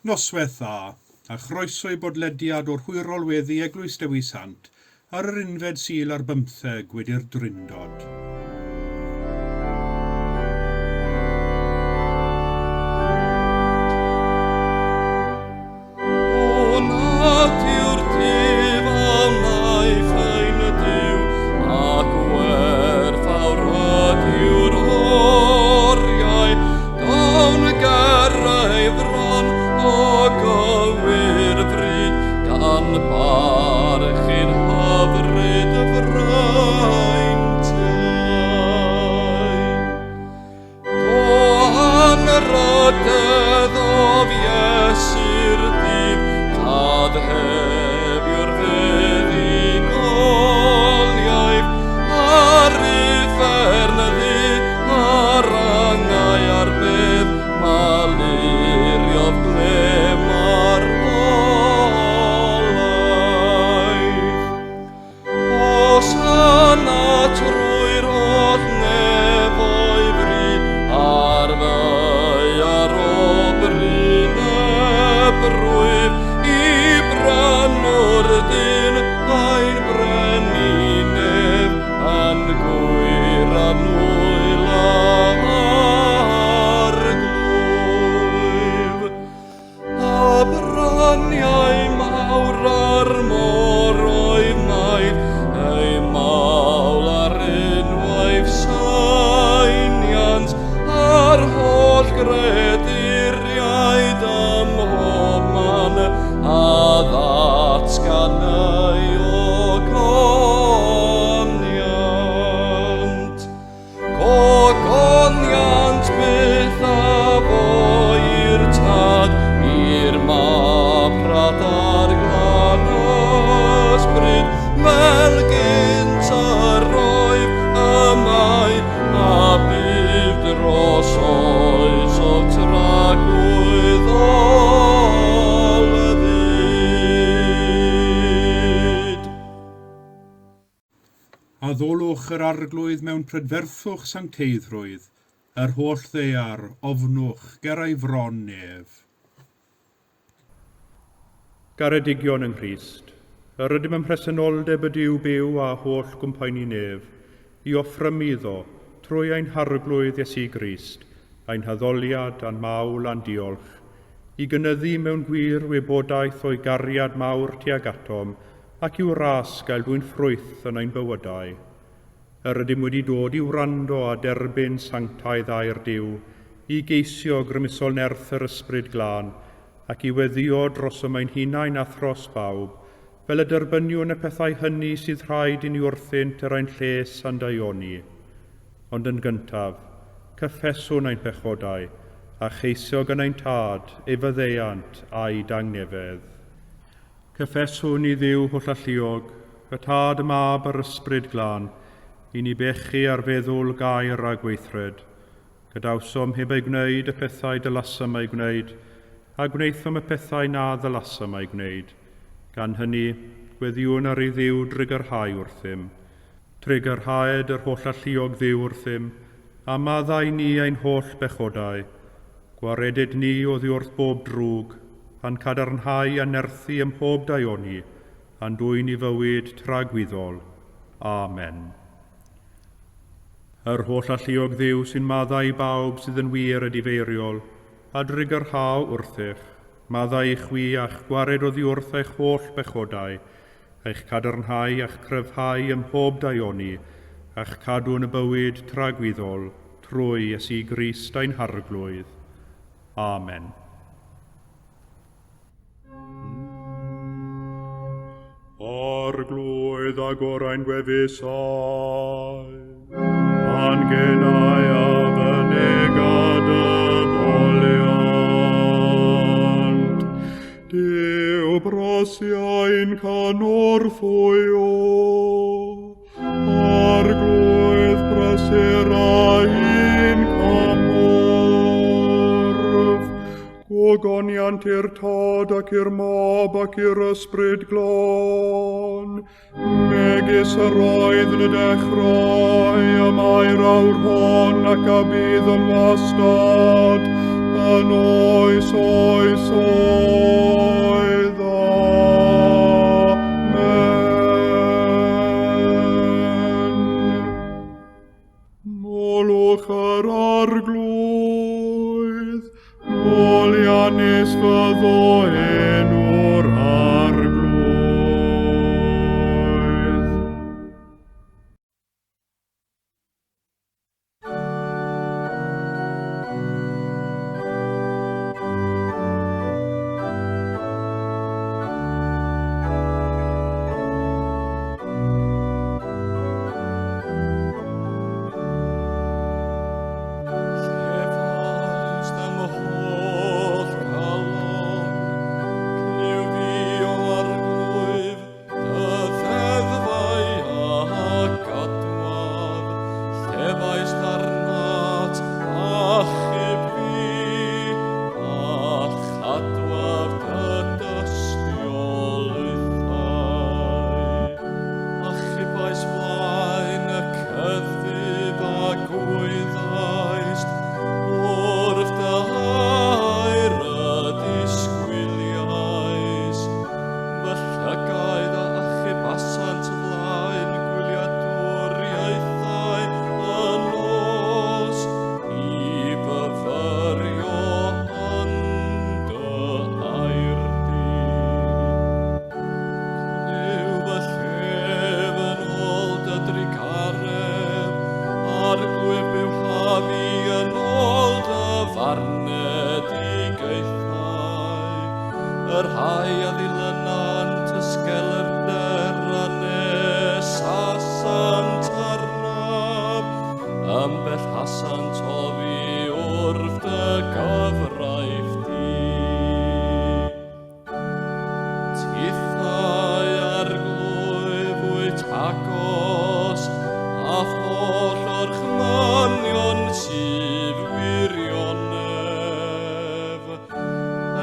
Noswaith dda, a chroeso i bodlediad o'r hwyrol weddi Eglwys Dewi Sant ar yr unfed Sul ar bymtheg wedi'r Drindod. O nad yw'r dyf a wnaeth ein Duw, ac werthfawr ydyw'r oriau, dawn ger ei fron o gywir fryd, gan barchu'n hyfryd freintiau. Do anrhydedd of Iesu'r dydd, cadhefiwr fuddugoliaeth, ar uffern ddu, ar angau a'r bedd, maluriodd glem marwolaeth. Hosanna trwy'r holl nefoedd fri, ar ddaear o bryn ebrwydd, i brynwr dyn ein brenin ef, a'n gwir annwyl arglwydd. A bryniau mawr a'r moroedd maith, eu mawl ar unwaith saeniant, a'r holl greaduriaid ym mhob man a ddatgan ei ogoniant. Gogoniant byth a fo i'r Tad, i'r Mab rhad a'r Glân Ysbryd, fel gynt yr oedd, y mae, a bydd dros oes o tragwyddol fyd. Addolwch yr Arglwydd mewn prydferthwch sancteiddrwydd, yr holl ddaear, ofnwch, ger ei fron ef. Garedigion yng Nghrist, yr ydym ym mhresenoldeb y Duw byw a holl gwmpaenu nef, i offrymu iddo, trwy ein Harglwydd Iesu Grist, ein haddoliad a'n mawl a'n diolch, i gynyddu mewn gwir wybodaeth o'i gariad mawr tuag atom, ac i'w ras gael dwyn ffrwyth yn ein bywydau. Yr ydym wedi dod i wrando a derbyn sanctaidd air Duw, i geisio grymusol nerth yr Ysbryd Glân, ac i weddïo drosom ein hunain a thros bawb, fel y derbyniwn y pethau hynny sydd rhaid i ni wrthynt er ein lles a'n daioni. Ond yn gyntaf, cyffeswn ein pechodau, a cheisio gan ein Tad ei faddeuant a'i dangnefedd. Cyffeswn i Dduw hollalluog, y Tad, y Mab a'r Ysbryd Glân, i ni bechu ar feddwl, gair a gweithred. Gadawsom heb eu gwneud y pethau dylasom eu gwneud, a gwnaethom y pethau na ddylasom eu gwneud. Gan hynny, gweddïwn ar i Dduw drugarhau wrthym. Trugarhaed yr hollalluog Dduw wrthym, a maddau ni ein holl bechodau. Gwareded ni oddi wrth bob drwg, a'n cadarnhau a nerthu ym mhob daioni, a'n dwyn i fywyd tragwyddol. Amen. Yr hollalluog Dduw sy'n maddau i bawb sydd yn wir edifeiriol, a drugarhau wrthych, maddau i chwi a'ch gwared oddi wrth eich holl bechodau, eich cadarnhau a'ch cryfhau ym mhob daioni, a'ch cadw yn y bywyd tragwyddol, trwy Iesu Grist ein Harglwydd. Amen. Arglwydd agor ein gwefusau, a'n genau a fynega dy foliant. Duw brosiau'n cynorthwyo, Arglwydd prysur ein cymorth. Gogoniant i'r Tad ac i'r Mab ac i'r Ysbryd Glân, megis yr oedd yn y dechrau, y mae'r awr hon ac a bydd yn wastad, yn oes oesoedd. Amen. Molwch yr Arglwydd, moliannus fyddo enw'r Arglwydd. Llefaist am holl galon, clyw fi o Arglwydd, dy ddeddfau a gadwaf. Llefaist arnat, achub fi, a chadwaf dy dystiolaethau. Achubais flaen y cyddf a gwyddais, wrth dy air y disgwyliais. Fy llygaid a achubasant flaen gwyliadwriaethau y nos, i fyfyrio yn dy air di. Clyw fy llef yn ôl dy drugaredd, Arglwydd bywha fi yn ôl dy farnedigaethau. Y rhai a ddilynant ysgelerder a nesasant arnaf, ymhellhasant oddi wrth dy gyfraith di. Tithau Arglwydd wyt agos, a'th holl orchmynion sydd wirionedd.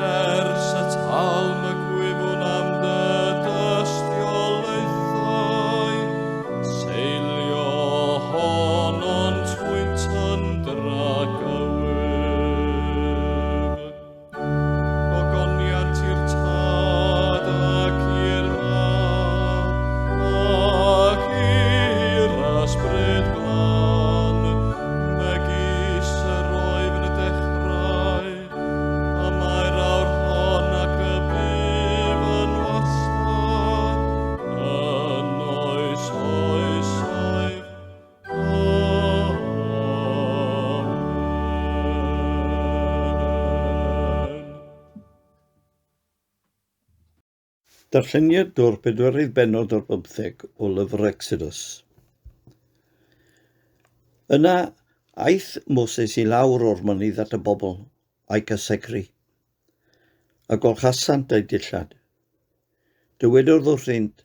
Ers y talm y gwyfwn am dy dystiolaethau, seilio honont hwynt yn dragywydd. Gogoniant i'r Tad ac i'r Mab ac i'r Ysbryd Glân, megis yr oedd yn y dechrau, y mae'r awr hon ac y bydd yn wastad, yn oes oesoedd. Amen. Darlleniad o'r bedwerydd bennod o'r bymtheg o lyfr Exodus. Yna aeth Moses i lawr o'r mynydd at y bobl a'i cysegru, a golchasant eu dillad. Dywedodd wrthynt,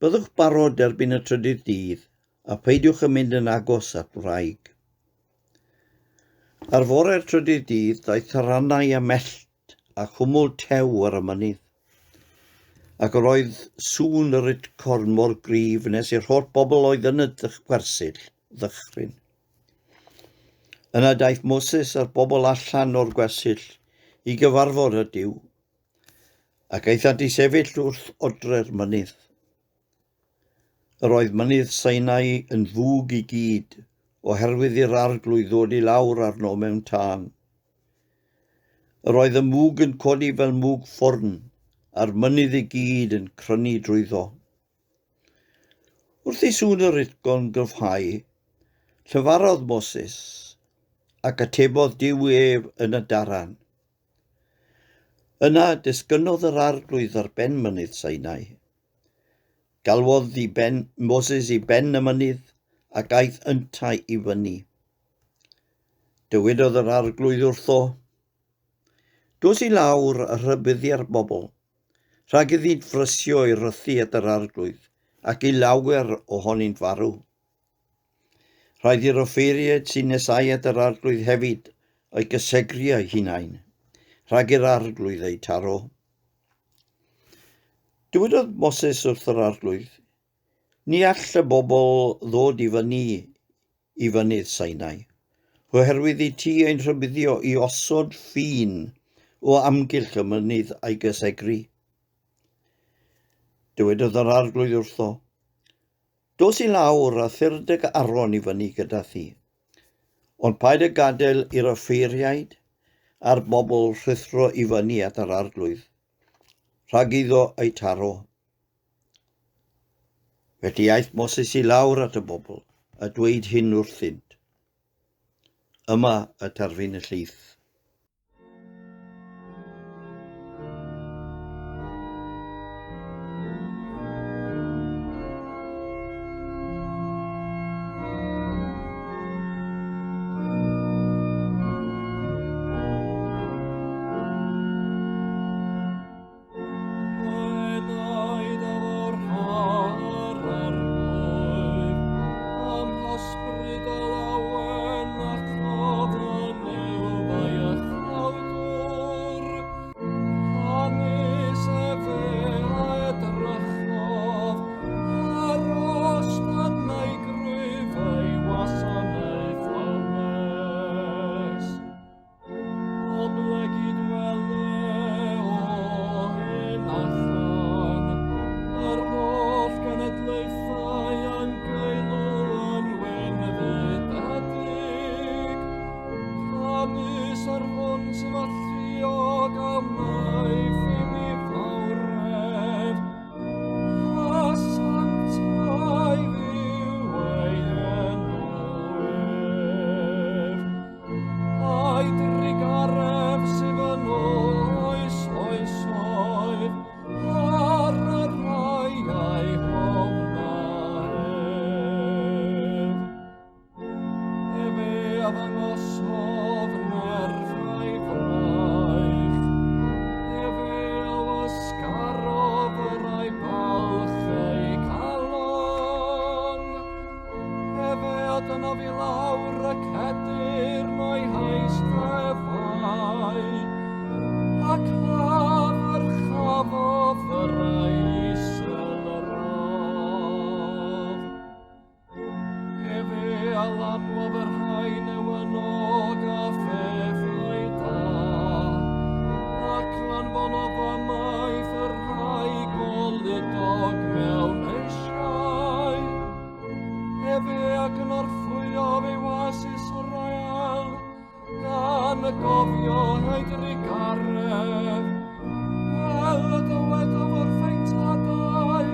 byddwch barod erbyn y trydydd dydd, a pheidiwch yn mynd yn agos at wraig. Ar fore'r trydydd dydd daeth taranau a mellt a chwmwl tew ar y mynydd, ac yr oedd sŵn yr utgorn mor gryf nes i'r holl bobl oedd yn y gwersyll ddychryn. Yna daeth Moses a'r bobl allan o'r gwersyll i gyfarfod â Duw, ac aethant i sefyll wrth odre'r mynydd. Yr oedd mynydd Sinai yn fwg i gyd, oherwydd i'r Arglwydd ddod i lawr arno mewn tân. Yr oedd y mwg yn codi fel mwg ffwrn, a'r mynydd i gyd yn crynu drwyddo. Wrth i sŵn yr utgorn gryfhau, llefarodd Moses, ac atebodd Duw ef yn y daran. Yna disgynnodd yr Arglwydd ar ben mynydd Sinai. Galwodd i ben, Moses i ben y mynydd, ac aeth yntau i fyny. Dywedodd yr Arglwydd wrtho, Dos i lawr a rhybuddia'r bobl, rhag iddynt frysio i rythu at yr Arglwydd, ac i lawer ohonynt farw. Rhaid i'r offeiriaid sy'n nesau at yr Arglwydd hefyd eu cysegru eu hunain, rhag i'r Arglwydd eu taro. Dywedodd Moses wrth yr Arglwydd, Ni all y bobl ddod i fyny i fynydd Sinai, Oherwydd i ti ein rhybuddio i osod ffin o amgylch y mynydd a'i gysegru. Dywedodd yr arglwydd wrtho, Dos i lawr a thyrd ag Aron i fyny gyda thi. Ond paid â gadael i'r offeiriaid a'r bobl rhuthro i fyny at yr arglwydd, rhag iddo eu taro. Felly aeth Moses i lawr at y bobl a dweud hyn wrthynt. Yma y terfyn y llith. Oblegid wele o hyn allan, yr holl genedlaethau yn geilw yn wynfydedig. Canys yr hwn sydd alluog a wnaiff i mi fawredd, a sanctaidd yw ei enw ef. A'i drugaredd sydd yn oes oesoedd, ar y rhai a'i hofna ef. Efe a ddangosodd nerth a'i fraich, efe a wasgarodd y rhai balch eu calon. Efe a dynodd i lawr y cedyrn o'i heisteddfau, ac a ddyrchafodd y rhai isel yr radd. Efe a lanwodd y rhai newynog â phethau da, ac anfonodd ymaith y rhai goludog mewn eisiau. Efe a gynorthwyodd ei was Israel, gan y gofio ei drugaredd, fel y dywedodd wrth ein tadau,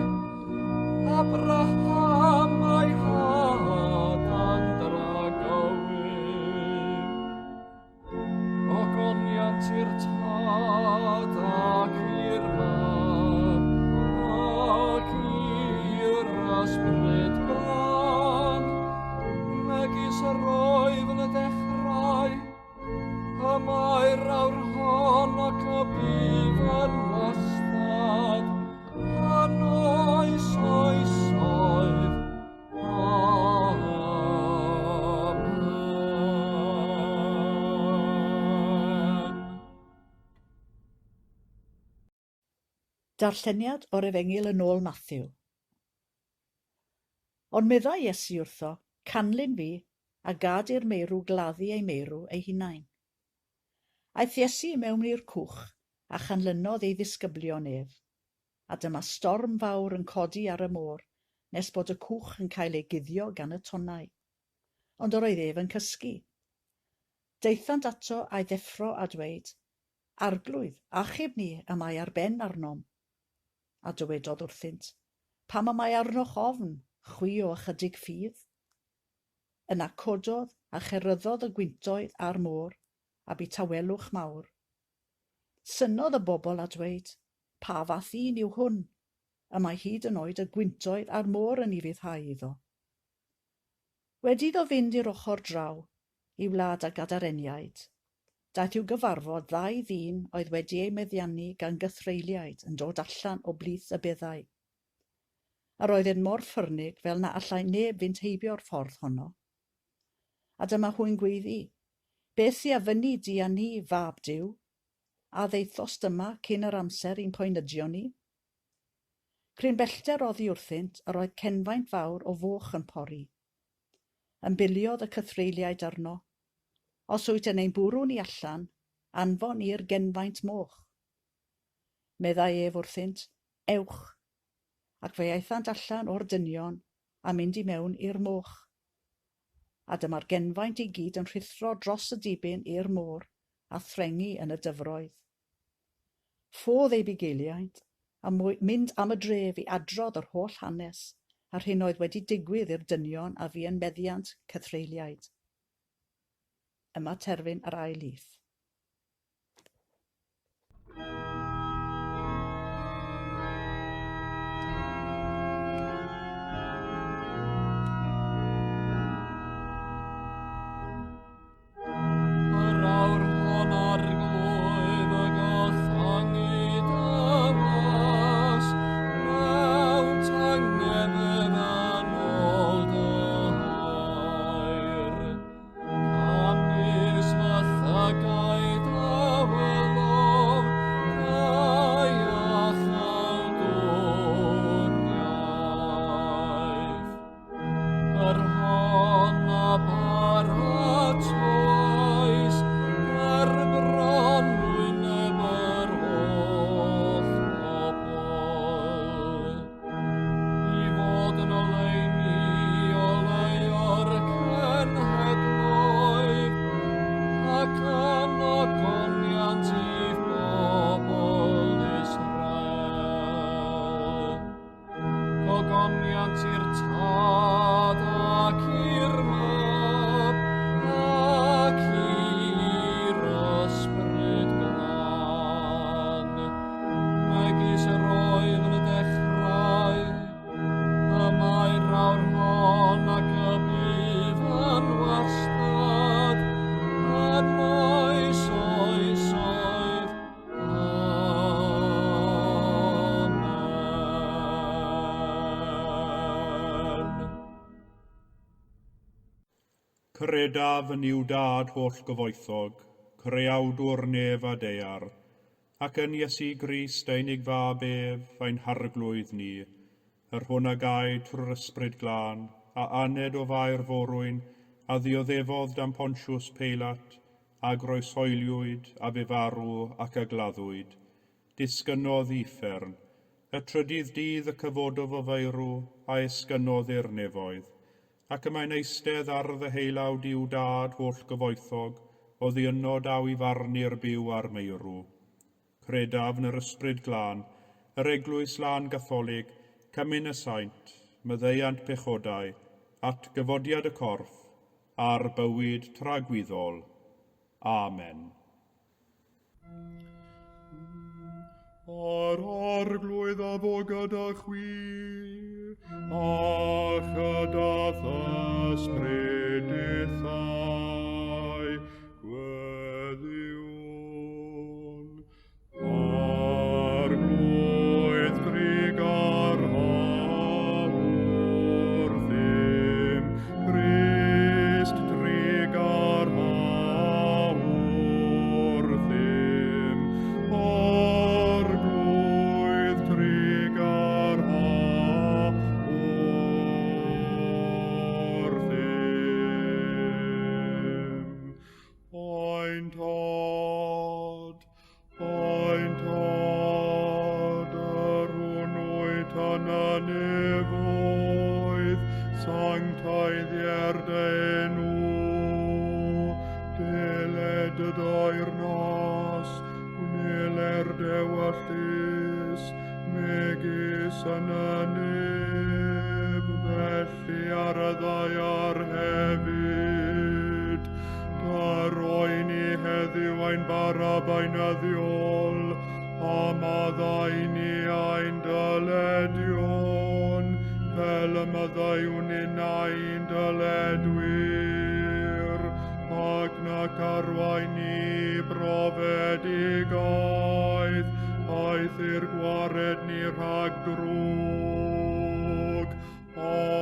Abraham a'i had yn dragywydd. Ogoniant i'r Tad ac i'r Mab ac i'r Ysbryd Glân, megis yr oedd yn y dechrau, y mae'r awr hon ac y bydd yn wastad, yn oes oesoedd. Amen. Darlleniad o'r Efengyl yn ôl Mathew. Ond meddai Iesu wrtho, Canlyn fi, a gad i'r meirw gladdu eu meirw eu hunain. Aeth Iesu i mewn i'r cwch, a chanlynodd ei ddisgyblion ef. A dyma storm fawr yn codi ar y môr, nes bod y cwch yn cael ei guddio gan y tonnau. Ond yr oedd ef yn cysgu. Daethant ato a'i ddeffro a dweud, Arglwydd, achub ni, y mae ar ben arnom. A dywedodd wrthynt, Pam y mae arnoch ofn, chwi o ychydig ffydd? Yna cododd a cheryddodd y gwyntoedd a'r môr, a bu tawelwch mawr. Synnodd y bobl a dweud, Pa fath un yw hwn? Y mae hyd yn oed y gwyntoedd a'r môr yn ufuddhau iddo. Wedi iddo fynd i'r ochr draw, i wlad y Gadareniaid, daeth i'w gyfarfod ddau ddyn oedd wedi eu meddiannu gan gythreuliaid yn dod allan o blith y beddau. Yr oedd mor ffyrnig fel na allai neb fynd heibio'r ffordd honno. A dyma hwy'n gweiddi, Beth sy a fynni di a ni, fab Duw? A ddaethost yma cyn yr amser i'n poenydio ni? Cryn bellter oddi wrthynt yr oedd cenfaint fawr o foch yn pori. Ymbiliodd y cythreuliaid arno, Os wyt yn ein bwrw ni allan, anfon i'r genfaint moch. Meddai ef wrthynt, Ewch. Ac fe aethant allan o'r dynion a mynd i mewn i'r moch. A dyma'r genfaint i gyd yn rhuthro dros y dibyn i'r môr a threngi yn y dyfroedd. Ffodd ei bugeiliaid a mynd am y dref i adrodd yr holl hanes a'r hyn oedd wedi digwydd i'r dynion a fu yn meddiant cythreuliaid. Yma terfyn yr ail lith. Yr awr hon arglwydd y gollangu dy was, mewn tangnefedd yn ôl dy air. Canys fy llygaid a welodd dy iachawdwriaeth. Yr hon a baratoes ger bron wyneb yr holl bobl, i fod yn oleuni oleuo'r cenhedloedd, ac yn ogoniant i'th bobl Israel. Gogoniant i'r Tad ac i'r Mab ac i'r Ysbryd Glân, megis yr oedd yn y dechrau, y mae'r awr hon ac y bydd yn wastad, yn oes oesoedd. Amen. Credaf yn Nuw Dad holl gyfoethog, creawdwr nef a daear, ac yn Iesu Grist ei unig fab ef, ein harglwydd ni, yr hwn a gaed trwy'r Ysbryd Glân, a aned o Fair Forwyn, a ddioddefodd dan Pontius Peilat, a groeshoeliwyd, a fu farw ac a gladdwyd. Disgynnodd i uffern. Y trydydd dydd y cyfododd o feirw, a esgynnodd i'r nefoedd. Ac y mae'n eistedd ar ddeheulaw Duw Dad holl gyfoethog, oddi yno daw i farnu'r byw a'r meirw. Credaf yn yr Ysbryd Glân, yr Eglwys Lân Gatholig, cymun y saint, maddeuant pechodau, at gyfodiad y corff, a'r bywyd tragwyddol. Amen. A'r Arglwydd a fo gyda chwi, a chyda th'ysbryd dithau, gweddïwn. Arglwydd drugarha wrthym, Crist drugarha wrthym, Arglwydd drugarha wrthym. Ein Tad, ein Tad, yr hwn wyt yn y nefoedd, sancteiddier dy enw, deled dy deyrnas, gwneler dy ewyllys, megis yn y nef, felly ar y ddaear hefyd. Rhoi ni heddiw ein bara beunyddiol, a maddau ni ein dyledion, fel y maddeuwn ninnau i'n dyledwyr, ac nac arwain ni i brofedigaeth, eithr gwared ni rhag drwg. Amen.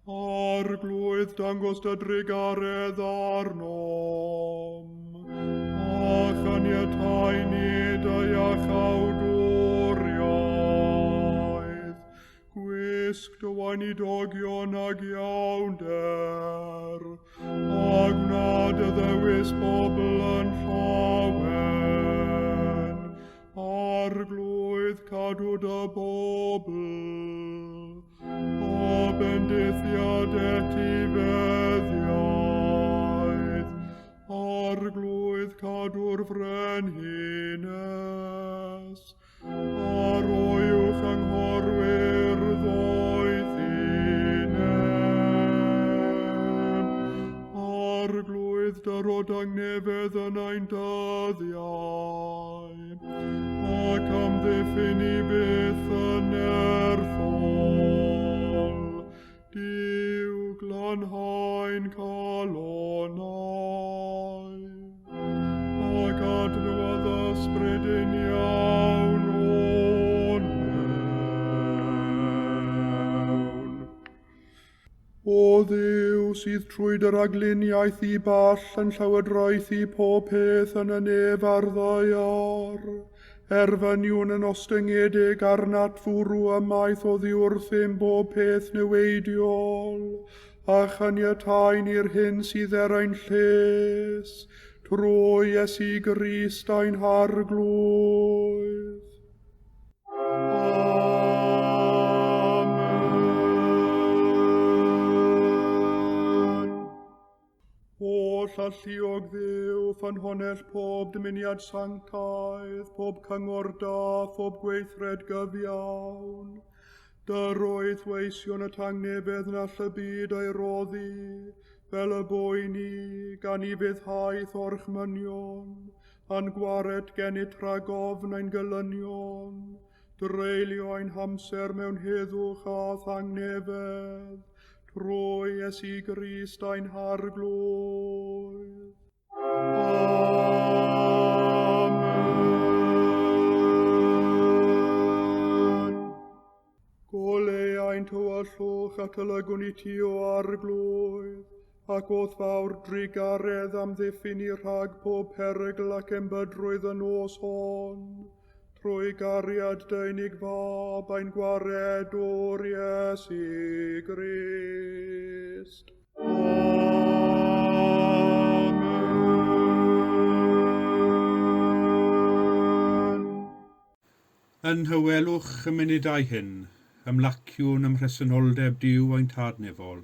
Arglwydd, dangos dy drugaredd arnom, a chaniatáu ni dy iachawdwriaeth. Gwisg dy weinidogion ag iawnder, a gwna dy ddewis bobl yn llawen. Arglwydd cadw dy bobl, a bendithiad etifeddiaeth. Arglwydd cadw'r frenhines, a roi uwch anghorwyr ddoethineb. Arglwydd dyro dangnefedd yn ein dyddiau, ac amddiffyn i byth yn nerthol. Duw glanhau'n calonnau, ac adnewyddu ysbryd uniawn o'n mewn. O Dduw, sydd trwy dy ragluniaeth i ball yn llywodraethu pob peth yn y nef a'r ddaear, erfyniwn yn ostyngedig arnat fwrw ymaith oddi wrthym bob peth niweidiol, a chaniatáu ni'r hyn sydd er ein lles, trwy Iesu Grist ein Harglwydd. Amen. Holl alluog Dduw, ffynhonnell pob dymuniad sanctaidd, pob cyngor da, phob gweithred gyfiawn. Dyroedd weision y tangnefedd na all y byd ei roddi, fel y boeni, gan i fyddhaeth orchmynion, a'n gwared gennyt rhag ofn ein gelynion, dreulio ein hamser mewn heddwch a thangnefedd, trwy Iesu Grist ein Harglwydd. Amen. Goleuai'n tywyllwch ac olygwn i ti o Arglwydd, ac o'th fawr drugaredd amddiffyn i rhag pob perygl ac embydrwydd y nos hon, trwy gariad dy unig fab ein gwaredwr Iesu Grist. Amen. Yn nhawelwch y munudau hyn, ymlaciwn ym mhresenoldeb Duw ein Tad nefol,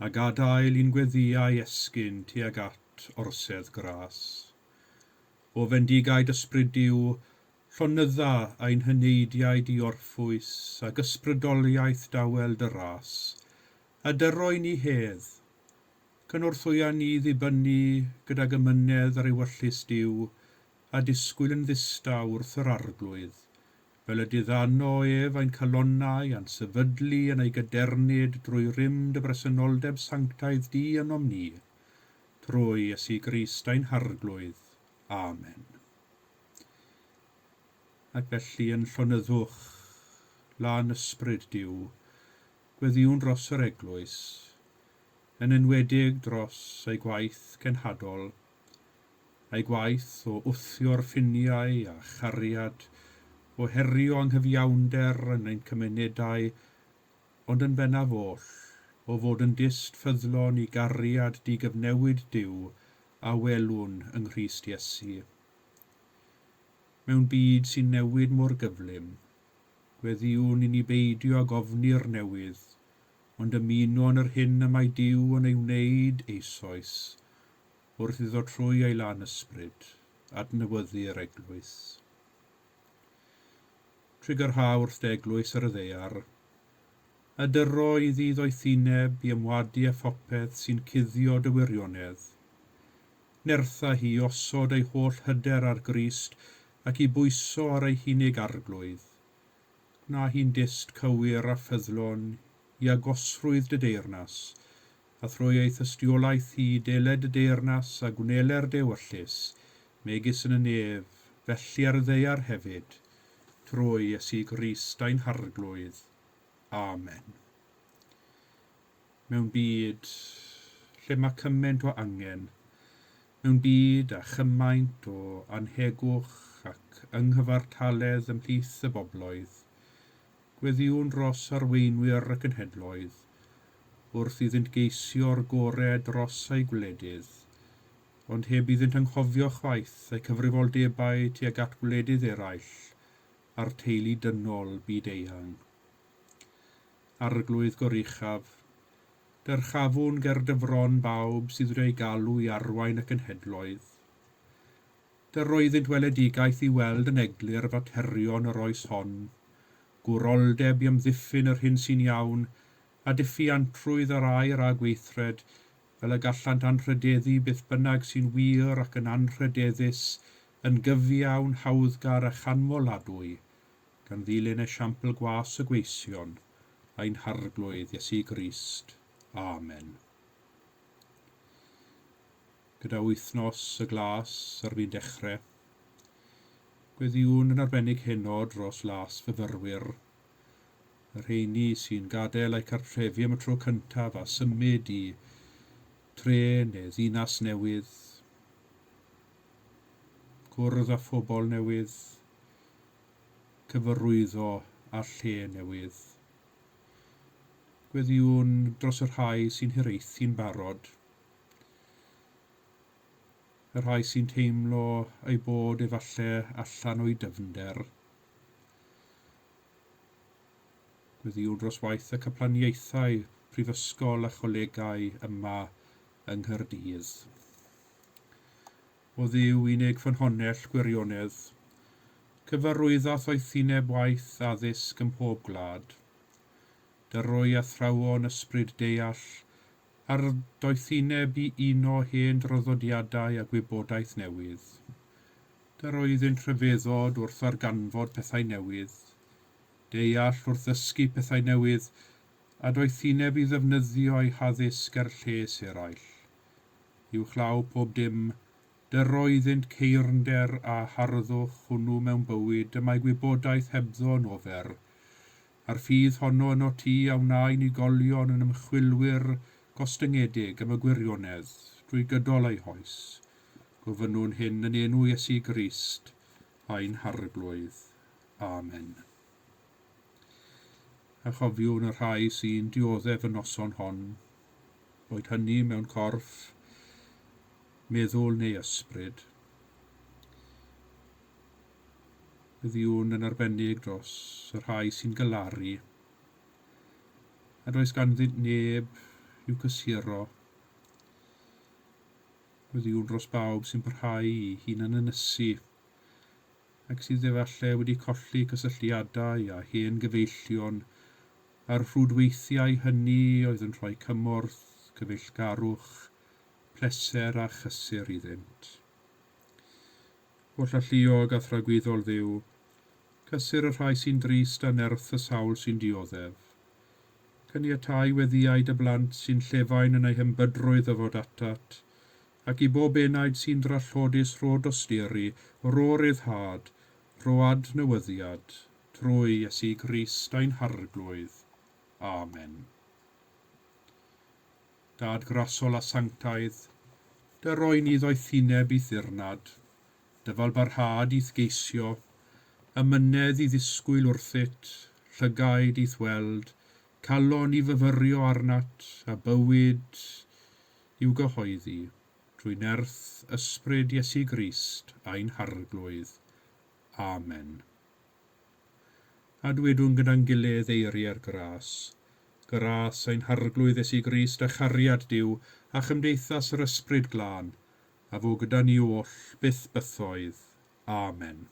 a gadael i'n gweddïau esgyn tuag at orsedd gras. O fendigaid ysbryd Duw, llonydda ein heneidiau diorffwys ag ysbrydoliaeth dawel dy ras, a dyroi ni hedd. Cynorthwya ni ddibynnu gydag amynedd ar ewyllys Duw, a disgwyl yn ddistaw wrth yr Arglwydd, fel y diddano ef ein calonnau a'n sefydlu yn ei gadernid drwy rym dy bresenoldeb sanctaidd di ynom ni, trwy Iesu Grist ein Harglwydd. Amen. Ac felly yn llonyddwch, lân ysbryd Duw, gweddïwn dros yr eglwys, yn enwedig dros ei gwaith cenhadol, ei gwaith o wthio'r ffiniau a chariad, o herio anghyfiawnder yn ein cymunedau, ond yn bennaf oll, o fod yn dyst ffyddlon i gariad digyfnewid Duw a welwn yng Nghrist Iesu. Mewn byd sy'n newid mor gyflym, gweddïwn i ni beidio ag ofni'r newydd, ond ymuno yn yr hyn y mae Duw yn ei wneud eisoes, wrth iddo trwy ei lân ysbryd adnewyddu'r eglwys. Trugarha wrth dy eglwys ar y ddaear, a dyro iddi ddoethineb i ymwadu â phopeth sy'n cuddio dy wirionedd. Nertha hi osod ei holl hyder ar Grist ac i bwyso ar ei hunig Arglwydd. Gwna hi'n dyst cywir a ffyddlon i agosrwydd dy deyrnas, a thrwy ei thystiolaeth hi deled dy deyrnas a gwneler dy ewyllys, megis yn y nef, felly ar y ddaear hefyd, trwy Iesu Grist ein Harglwydd. Amen. Mewn byd lle mae cymaint o angen, mewn byd a chymaint o anhegwch ac ynghyfartaledd ymhlith y bobloedd, Gweddïwn dros arweinwyr y cenhedloedd, wrth iddynt geisio'r gorau dros eu gwledydd, ond heb iddynt anghofio chwaith eu cyfrifoldebau tuag at gwledydd eraill a'r teulu dynol byd-eang. Arglwydd Goruchaf, dyrchafwn ger dy fron bawb sydd wedi eu galw i arwain y cenhedloedd. Dyroeddynt weledigaeth i weld yn eglur faterion yr oes hon, gwroldeb i amddiffyn yr hyn sy'n iawn, a diffuantrwydd ar air a gweithred, fel y gallant anrhydeddu beth bynnag sy'n wir ac yn anrhydeddus, yn gyfiawn, hawddgar a chanmoladwy, gan ddilyn esiampl gwas y gweision, ein Harglwydd Iesu Grist. Amen. Gyda wythnos y glas ar fin dechrau, gweddïwn yn arbennig heno dros las fyfyrwyr, y rheini sy'n gadael eu cartrefi am y tro cyntaf a symud i tre neu ddinas newydd, cwrdd â phobl newydd, cyfarwyddo â lle newydd. Gweddïwn dros y rhai sy'n hiraethu'n barod, y rhai sy'n teimlo eu bod efallai allan o'u dyfnder. Gweddïwn dros waith y caplaniaethau prifysgol a cholegau yma yng Nghaerdydd. O Dduw unig ffynhonnell gwirionedd, cyfarwydda ddoethineb waith addysg ym mhob gwlad. Dyrwy athrawon ysbryd deall a'r doethineb i uno hen draddodiadau a gwybodaeth newydd. Dyroeddynt rhyfeddod wrth ddarganfod pethau newydd, deall wrth ddysgu pethau newydd, a doethineb i ddefnyddio eu haddysg er lles eraill. Uwchlaw pob dim, dyroeddynt ceirnder a harddwch hwnnw mewn bywyd y mae gwybodaeth hebddo yn ofer, a'r ffydd honno yno ti a wna unigolion yn ymchwilwyr gostyngedig am y gwirionedd drwy gydol eu hoes. Gofynnwn hyn yn enw Iesu Grist, ein Harglwydd. Amen. A chofiwn y rhai sy'n dioddef y noson hon, boed hynny mewn corff, meddwl neu ysbryd. Gweddïwn yn arbennig dros y rhai sy'n galaru, a does ganddynt neb i'w cysuro. Gweddïwn dros bawb sy'n parhau i hunan ynysu, ac sydd efallai wedi colli cysylltiadau a hen gyfeillion a'r rhwydweithiau hynny oedd yn rhoi cymorth, cyfeillgarwch, pleser a chysur iddynt. Holl alluog a thragwyddol Dduw, cysur y rhai sy'n drist a nerth y sawl sy'n dioddef. Caniatáu weddïau dy blant sy'n llefain yn eu hembydrwydd o fod atat, ac i bob enaid sy'n drallodus rho dosturi, rho ryddhad, rho adnewyddiad, trwy Iesu Grist ein Harglwydd. Amen. Dad grasol a sanctaidd, dy roi ni ddoethineb i'th ddirnad, dyfal barhad i'th geisio, amynedd i ddisgwyl wrthyt, llygaid i'th weld, calon i fyfyrio arnat, a bywyd i'w gyhoeddi, drwy nerth ysbryd Iesu Grist ein Harglwydd. Amen. A dwedwn gyda'n gilydd eiriau'r gras. Gras ein Harglwydd Iesu Grist a chariad Duw a chymdeithas yr Ysbryd Glân, a fo gyda ni oll byth bythoedd. Amen.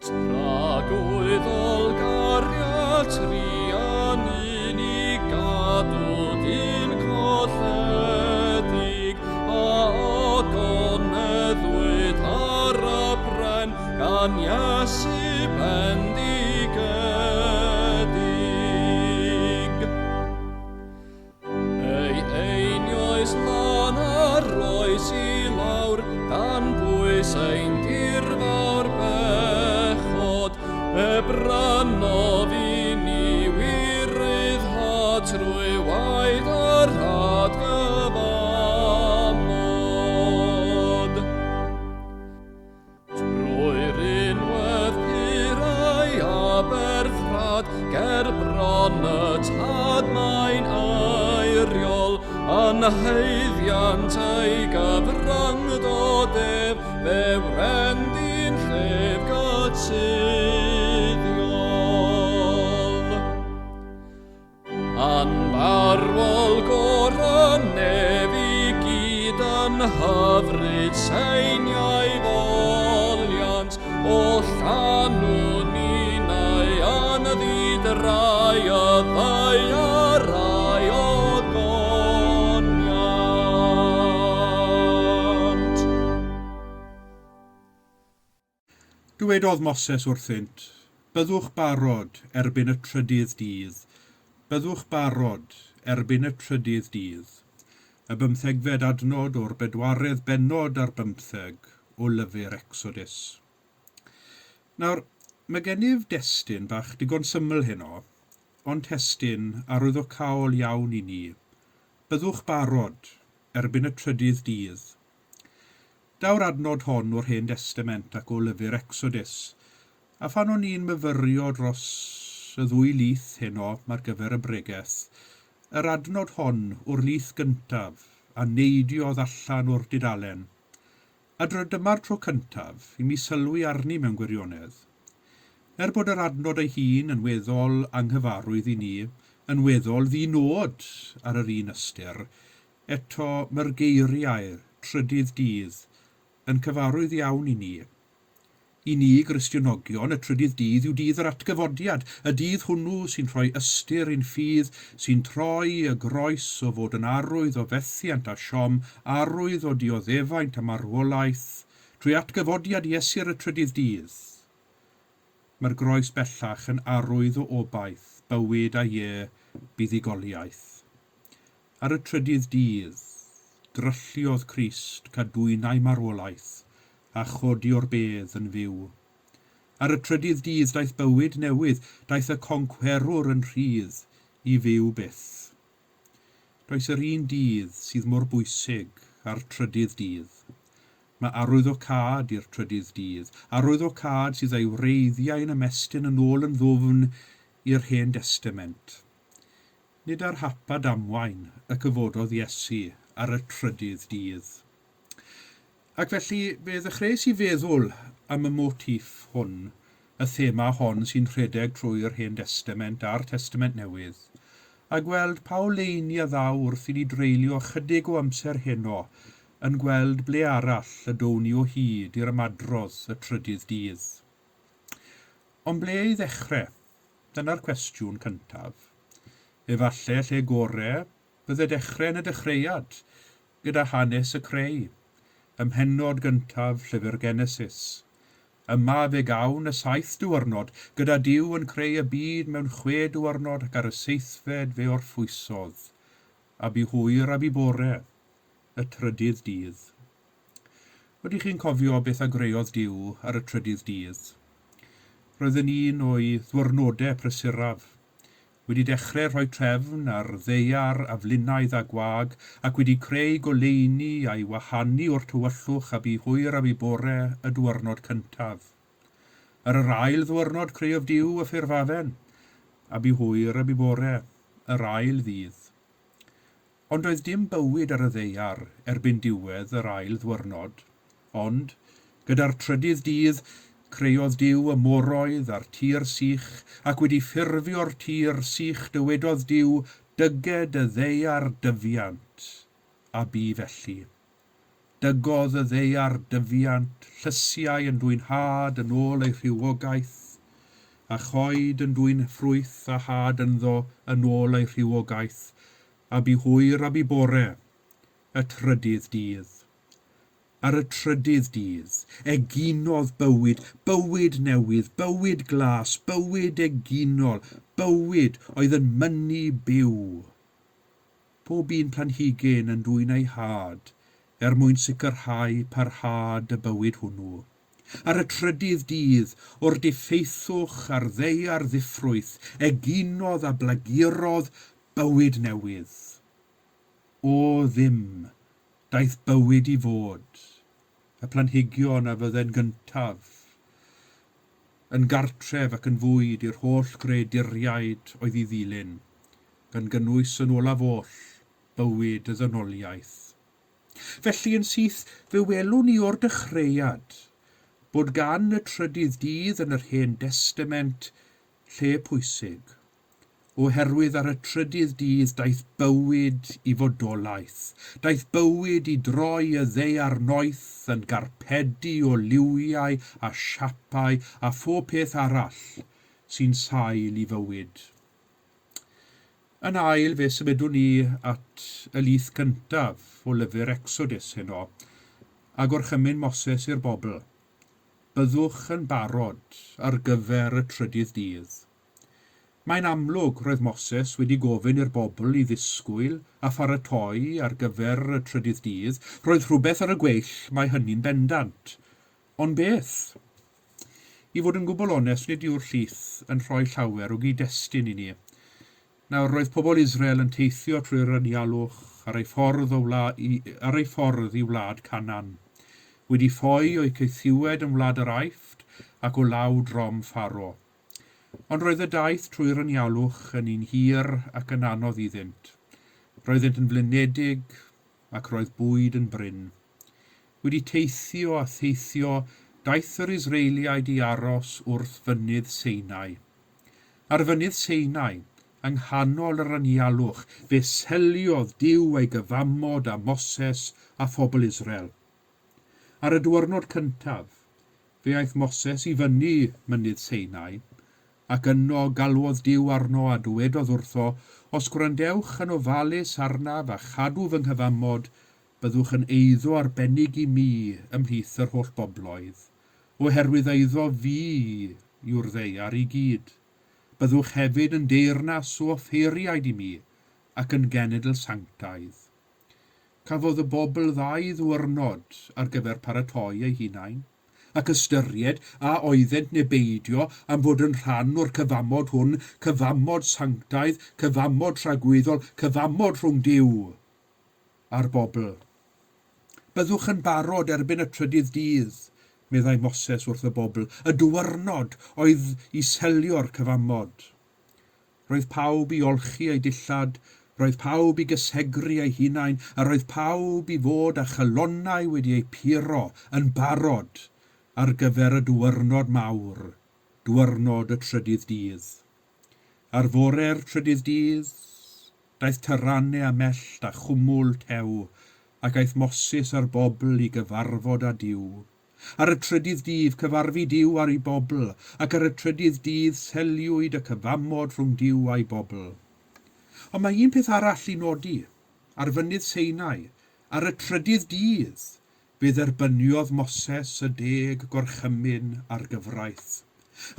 Tragwyddol gariad truan i ni gadw dyn colledig, a ogoneddwyd ar y bren gan Iesu. bron y tad mae'n eiriol, yn haeddiant ei gyfryngdod ef, fe wrendi'n llef gytuddiol. Anfarwol gorynef i gyd yn hyfryd seiniau foliant, o llanw ninau yn ddidrai y ddaearau o goniant. Dywedodd Moses wrthynt, byddwch barod erbyn y trydydd dydd. Byddwch barod erbyn y trydydd dydd. Y bymthegfed adnod o'r bedwaredd bennod ar bymtheg o lyfr Exodus. Nawr, mae gennyf destun bach digon syml heno, ond testun arwyddocaol iawn i ni. Byddwch barod erbyn y trydydd dydd. Daw'r adnod hon o'r Hen Destament ac o lyfr Exodus, a phan o'n i'n myfyrio dros y ddwy lith heno ar gyfer y bregeth, yr adnod hon o'r lith gyntaf a neidiodd allan o'r dudalen. A dyma'r tro cyntaf i mi sylwi arni mewn gwirionedd. Er bod yr adnod ei hun yn weddol anghyfarwydd i ni, yn weddol ddinod ar yr un ystyr, eto mae'r geiriau trydydd dydd yn cyfarwydd iawn i ni. I ni, Gristionogion, y trydydd dydd yw dydd yr atgyfodiad, y dydd hwnnw sy'n rhoi ystyr i'n ffydd, sy'n troi y groes o fod yn arwydd o fethiant a siom, arwydd o dioddefaint a marwolaeth, trwy atgyfodiad Iesu ar y trydydd dydd. Mae'r groes bellach yn arwydd o obaith, bywyd a ie, buddugoliaeth. Ar y trydydd dydd, drylliodd Crist cadwynau marwolaeth a chodi o'r bedd yn fyw. Ar y trydydd dydd daeth bywyd newydd, daeth y concwerwr yn rhydd i fyw byth. Does yr un dydd sydd mor bwysig â'r trydydd dydd. Mae arwyddocâd i'r trydydd dydd, arwyddocâd sydd â'i wreiddiau yn ymestyn yn ôl yn ddwfn i'r Hen Destament. Nid ar hap a damwain y cyfododd Iesu ar y trydydd dydd. Ac felly fe ddechreuais i feddwl am y motif hwn, y thema hon sy'n rhedeg trwy'r Hen Destament a'r Testament Newydd, a gweld pa oleuni a ddaw wrth i ni dreulio ychydig o amser heno yn gweld ble arall y down ni o hyd i'r ymadrodd y trydydd dydd. Ond ble i ddechrau? Dyna'r cwestiwn cyntaf. Efallai lle gore bydde dechrau yn y dechreuad, gyda hanes y creu, ym mhennod gyntaf llyfr Genesis. Yma fe gawn y 7 diwrnod, gyda Duw yn creu y byd mewn 6 diwrnod ac ar y seithfed fe orffwysodd, a bu hwyr a bu bore, y trydydd dydd. Ydych chi'n cofio beth a greodd Duw ar y trydydd dydd? Roedd yn un o'i ddwrnodau prysuraf, wedi dechrau rhoi trefn ar ddaear aflunaidd a gwag ac wedi creu goleuni a'i wahanu o'r tywyllwch a bu hwyr a bu bore y diwrnod cyntaf. Ar yr ail ddiwrnod creodd Duw y ffurfafen, a bu hwyr a bu bore yr ail ddydd. Ond doedd dim bywyd ar y ddaear erbyn diwedd yr ail ddiwrnod, ond gyda'r trydydd dydd creodd Duw y moroedd a'r tir sych, ac wedi ffurfio'r tir sych dywedodd Duw, dyged y ddaear dyfiant, a bu felly. Dygodd y ddaear dyfiant, llysiau yn dwyn had yn ôl ei rhywogaeth, a choed yn dwyn ffrwyth a had ynddo yn ôl ei rhywogaeth, a bu hwyr a bu bore, y trydydd dydd. Ar y trydydd dydd, eginodd bywyd, bywyd newydd, bywyd glas, bywyd eginol, bywyd oedd yn mynnu byw. Pob un planhigyn yn dwyn ei had, er mwyn sicrhau parhad y bywyd hwnnw. Ar y trydydd dydd, o'r diffeithwch a'r ddaear ddiffrwyth, eginodd a blagurodd bywyd newydd. O ddim, daeth bywyd i fod, y planhigion a fydde'n gyntaf yn gartref ac yn fwyd i'r holl greaduriaid oedd i ddilyn, gan gynnwys yn olaf oll bywyd y ddynoliaeth. Felly yn syth fe welwn ni o'r dechreuad bod gan y trydydd dydd yn yr Hen Destament lle pwysig, oherwydd ar y trydydd dydd daeth bywyd i fodolaeth, daeth bywyd i droi y ddaear noeth yn garpedi o liwiau a siapau a phob peth arall sy'n sail i fywyd. Yn ail, fe symudwn ni at y lith cyntaf o lyfr Exodus heno, a gorchymyn Moses i'r bobl. Byddwch yn barod ar gyfer y trydydd dydd. Mae'n amlwg roedd Moses wedi gofyn i'r bobl i ddisgwyl a pharatoi ar gyfer y trydydd dydd. Roedd rhywbeth ar y gweill, mae hynny'n bendant. Ond beth? I fod yn gwbl onest, nid yw'r llith yn rhoi llawer o gyd-destun i ni. Nawr, roedd pobl Israel yn teithio trwy'r anialwch ar ei ffordd, o wla, i, ar ei ffordd i wlad Canaan, wedi ffoi o'u caethiwed yn wlad yr Aifft ac o law drom Pharo. Ond roedd y daith trwy'r anialwch yn un hir ac yn anodd iddynt. Roeddent yn flinedig ac roedd bwyd yn brin. Wedi teithio a theithio, daeth yr Israeliaid i aros wrth fynydd Sinai. Ar fynydd Sinai, yng nghanol yr anialwch, fe seliodd Duw ei gyfamod â Moses a phobl Israel. Ar y diwrnod cyntaf, fe aeth Moses i fyny mynydd Sinai, ac yno galwodd Duw arno a dywedodd wrtho, Os gwrandewch yn ofalus arnaf a chadw fy nghyfamod, byddwch yn eiddo arbennig i mi ymhlith yr holl bobloedd, oherwydd eiddo fi yw'r ddaear i gyd. Byddwch hefyd yn deyrnas o offeiriaid i mi, ac yn genedl sanctaidd. Cafodd y bobl ddau ddiwrnod ar gyfer paratoi eu hunain, ac ystyried a oeddent neu beidio am fod yn rhan o'r cyfamod hwn, cyfamod sanctaidd, cyfamod tragwyddol, cyfamod rhwng Duw a'r bobl. Byddwch yn barod erbyn y trydydd dydd, meddai Moses wrth y bobl, y diwrnod oedd i selio'r cyfamod. Roedd pawb i olchi eu dillad, roedd pawb i gysegru eu hunain, a roedd pawb i fod â chalonnau wedi eu puro yn barod ar gyfer y diwrnod mawr, diwrnod y trydydd dydd. Ar fore'r trydydd dydd, daeth taranau a mellt a chwmwl tew, ac aeth Moses a'r bobl i gyfarfod â Duw. Ar y trydydd dydd cyfarfu Duw â'i bobl, ac ar y trydydd dydd seliwyd y cyfamod rhwng Duw a'i bobl. Ond mae un peth arall i nodi. Ar fynydd Sinai, ar y trydydd dydd, fe dderbyniodd Moses y deg gorchymyn a'r gyfraith.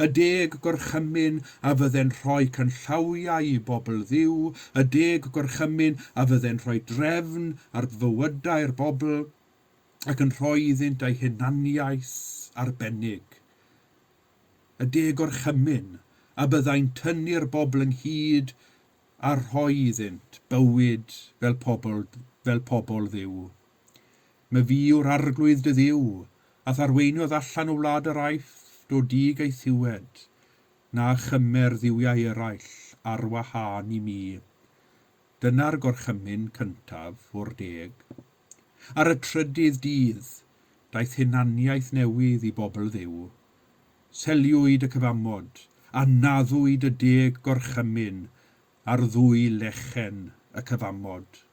Y deg gorchymyn a fydde'n rhoi canllawiau i bobl Dduw, y deg gorchymyn a fydde'n rhoi drefn ar fywydau'r bobl, ac yn rhoi iddynt eu hunaniaeth arbennig. Y deg gorchymyn a byddai'n tynnu'r bobl ynghyd a rhoi iddynt bywyd fel pobl, fel pobl Dduw. Myfi yw'r Arglwydd dy Dduw, a'th arweiniodd allan o wlad yr Aifft o dŷ gaethiwed, na chymer dduwiau eraill ar wahân i mi. Dyna'r gorchymyn cyntaf o'r deg. Ar y trydydd dydd, daeth hunaniaeth newydd i bobl Dduw. Seliwyd y cyfamod, a naddwyd y deg gorchymyn ar ddwy lechen y cyfamod.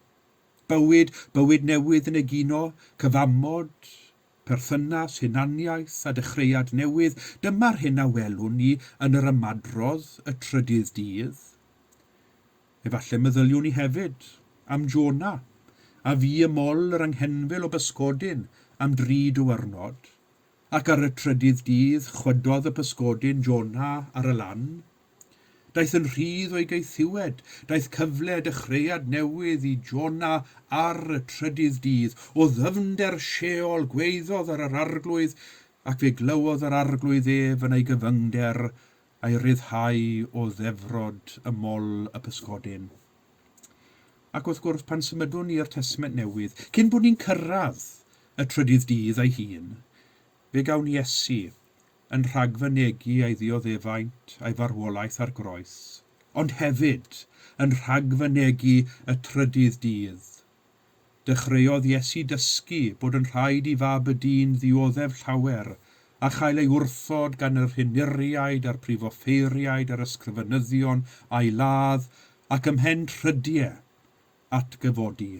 Bywyd, bywyd newydd yn egino, cyfamod, perthynas, hunaniaeth a dechreuad newydd, dyma'r hyn a welwn ni yn yr ymadrodd y trydydd dydd. Efallai meddyliwn ni hefyd am Jona, a fu ym mol yr anghenfil o bysgodyn am dri diwrnod, ac ar y trydydd dydd chwydodd y pysgodyn Jona ar y lan. Daeth yn rhydd o'i gaethiwed, daeth cyfle dechreuad newydd i Jona ar y trydydd dydd. O ddyfnder Sheol gwaeddodd ar yr Arglwydd, ac fe glywodd yr Arglwydd ef yn ei gyfyngder, a'i ryddhau o ddefrod y mol y pysgodyn. Ac wrth gwrs, pan symudwn ni i'r Testament Newydd, cyn bod ni'n cyrraedd y trydydd dydd ei hun, fe gawn Iesu yn rhagfynegi ei ddioddefaint a'i farwolaeth ar groes, ond hefyd yn rhagfynegi y trydydd dydd. Dechreuodd Iesu dysgu bod yn rhaid i Fab y Dyn ddioddef llawer a chael ei wrthod gan yr henuriaid a'r prifoffeiriaid a'r ysgrifenyddion a'i ladd ac ymhen trydie atgyfodi.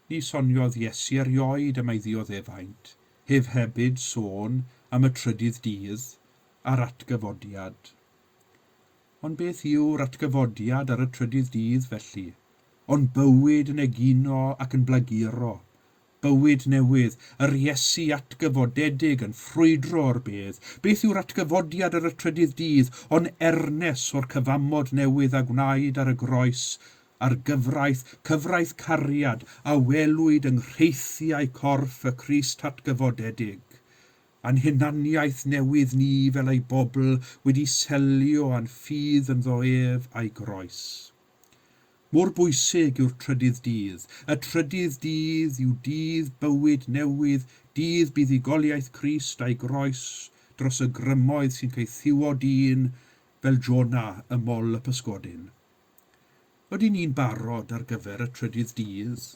Ni soniodd Iesu erioed am ei ddioddefaint, hef hefyd sôn am y trydydd dydd a'r atgyfodiad. Ond beth yw'r atgyfodiad ar y trydydd dydd felly? Ond bywyd yn egino ac yn blaguro. Bywyd newydd, yr Iesu atgyfodedig yn ffrwydro o'r bedd. Beth yw'r atgyfodiad ar y trydydd dydd, ond ernes o'r cyfamod newydd a gwnaed ar y groes, a'r gyfraith, cyfraith cariad, a welwyd yng nghreithiau corff y Crist atgyfodedig, a'n hunaniaeth newydd ni fel ei bobl wedi selio a'n ffydd ynddo ef a'i groes. Mor bwysig yw'r trydydd dydd. Y trydydd dydd yw dydd bywyd newydd, dydd buddugoliaeth Crist a'i groes dros y grymoedd sy'n caethiwo dyn fel Jona ym mol y pysgodyn. Ydyn ni'n barod ar gyfer y trydydd dydd?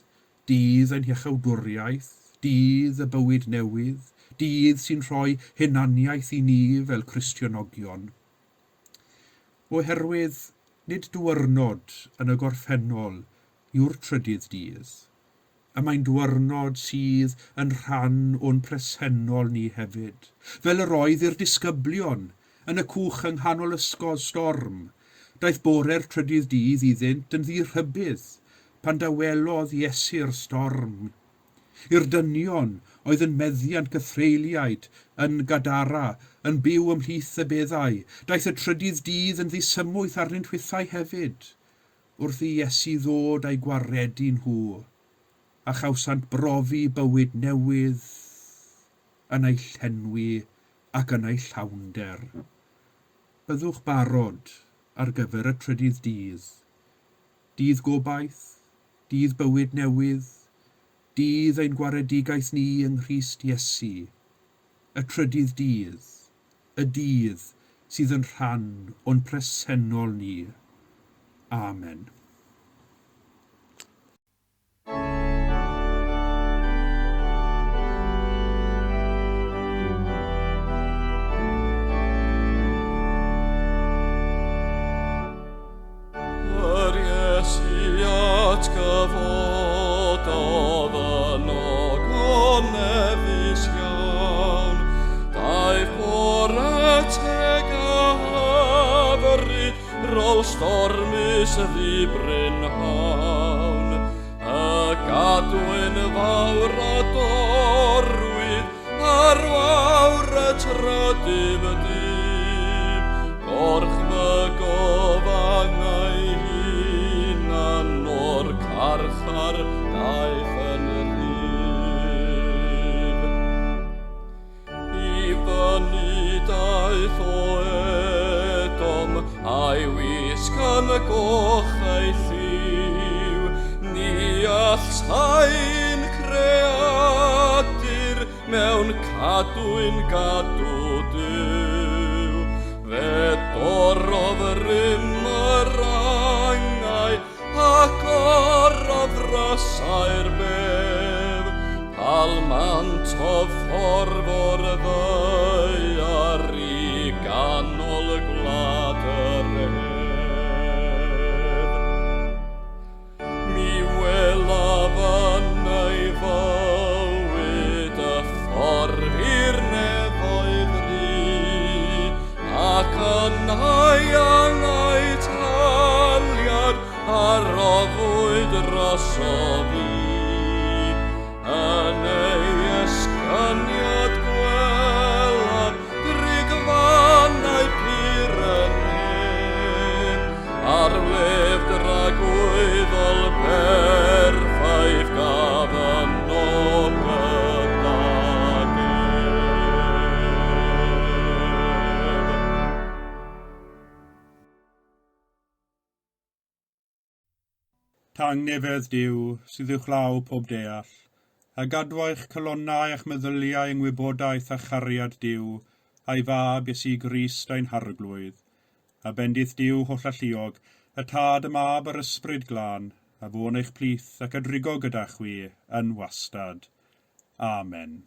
Dydd ein hiachawdwriaeth, dydd y bywyd newydd, dydd sy'n rhoi hunaniaeth i ni fel Cristionogion. Oherwydd nid dwyrnod yn y gorffennol yw'r trydydd dydd. Y mae'n dwyrnod sydd yn rhan o'n presennol ni hefyd, fel yr oedd i'r disgyblion yn y cwch yng nghanol ysgol storm. Daeth bore'r trydydd dydd iddynt yn ddi-rhybudd pan dawelodd Iesu'r storm. I'r dynion oedd yn meddiant gythreuliaid yn Gadara, yn byw ymhlith y beddau, daeth y trydydd dydd yn ddisymwyth arnynt hwythau hefyd, wrth i Iesu ddod a'u gwaredu nhw, a chawsant brofi bywyd newydd yn eu llenwi ac yn eu llawnder. Byddwch barod ar gyfer y trydydd dydd. Dydd gobaith, dydd bywyd newydd, dydd ein gwaredigaeth ni yng Nghrist Iesu, y trydydd dydd, y dydd sydd yn rhan o'n presennol ni. Amen. Yr Iesu atgyfododd yn ogoneddus iawn, daeth bore teg a hyfryd, rôl stormus ddi-brynhawn. Y gadwyn fawr a dorrwyd ar wawr y trydydd dydd, gorchfygodd angau hunan o'r carchar daeth yn rhydd. I fyny daeth o Edom, a'i wisg yn goch ei lliw. Ni all sain creadur mewn cadwyn gadw Duw. Fe dorrodd rym yr angau ac orafrasau'r bedd. Palmantodd ffordd o'r ddaear i ganol gwlad yr hedd. Mi welaf yn ei fywyd y ffordd i'r nefoedd ru, ac yna'i angau taliad a roddwyd drosof fi. Yn ei esgyniad gwelaf drigfannau pur y nef, a'r wledd dragwyddol berffaith gaf yno gydag ef. Tangnefedd Duw, sydd uwchlaw pob deall, a gadw eich calonnau a'ch meddyliau yng ngwybodaeth a chariad Duw, a'i Fab Iesu Grist ein Harglwydd, a bendith Duw hollalluog, y Tad, y Mab a'r Ysbryd Glân, a fo'n eich plith ac a drigo gyda chwi yn wastad. Amen.